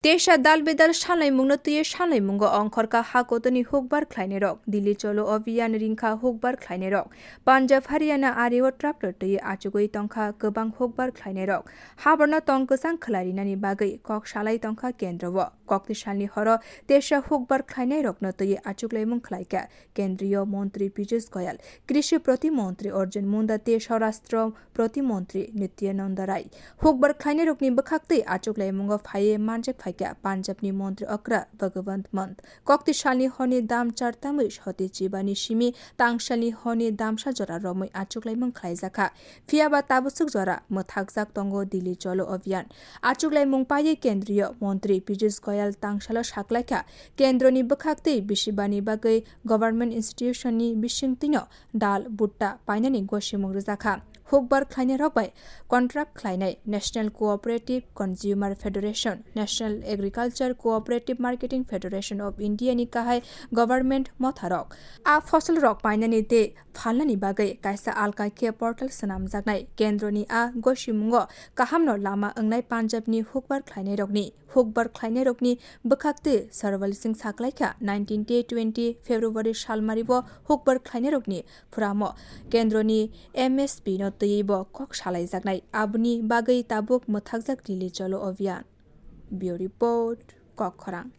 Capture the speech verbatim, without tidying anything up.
Tesa dal bedal sanlaimungno twiwi sanlaimungo ongkhorkha ha kotorni hukbar khlainairok. Delhi Cholo Abhiyan ringkha hukbar khlainairok. Punjab, Haryana, Ario tractor twiwi achugwi tongkha kwbang hukbar khlainairok. Haborno tong kwchang khlai rinani bagwi kok salai tongkha kendro-o. Kokti salni horo tesa hukbar khlainairokno twiwi achuklaimung khlaikha Kendriyo Montri Piyush Goyal, Krishi Protimontri Arjun Munda tei Swarashtra Protimontri Nityananda Rai. Hukbar khlainairokni bwkhaktwi achuklaimungo phaiwi manjak phaikha Punjabni Montri Okra Bhagwant Mann. Kokti salni horni dam char tamwi soti chibani simi tangsalni horni damsa jora romwi achuklaimung khlaijakha. Phiyaba tabuk swk jora mwthakjak tongo Delhi Cholo Abhiyan. Achuklaimung paiwi Kendriyo Montri Piyush Goyal tangsalo saklaikha, kendroni bwkhaktwi bisibani bagwi government institution ni bisingtwino dal, bhutta painani gosimung rwjakha. Hukbar khlainairok bai contract khlainai National Cooperative Consumer Federation, National Agriculture Cooperative Marketing Federation of India ni kahai government motharok. A fosolrok painani tei phalnani bagwi kaisa alka khe portal swnamjaknai. Kendroni a gosimungo kahamno lama wngnai Punjabni hukbar khlainairokni. Hukbar khlainairokni bwkhaktwi Sarwal Singh saklaikha nineteen tei twenty February salmario hukbar khlainairokni phuramo kendroni M S P no twiwi bo kok salaijaknai. Aboni bagwi tabuk mwthakjak Delhi Cholo Abhiyan. Bureau Report, Kokkhorang.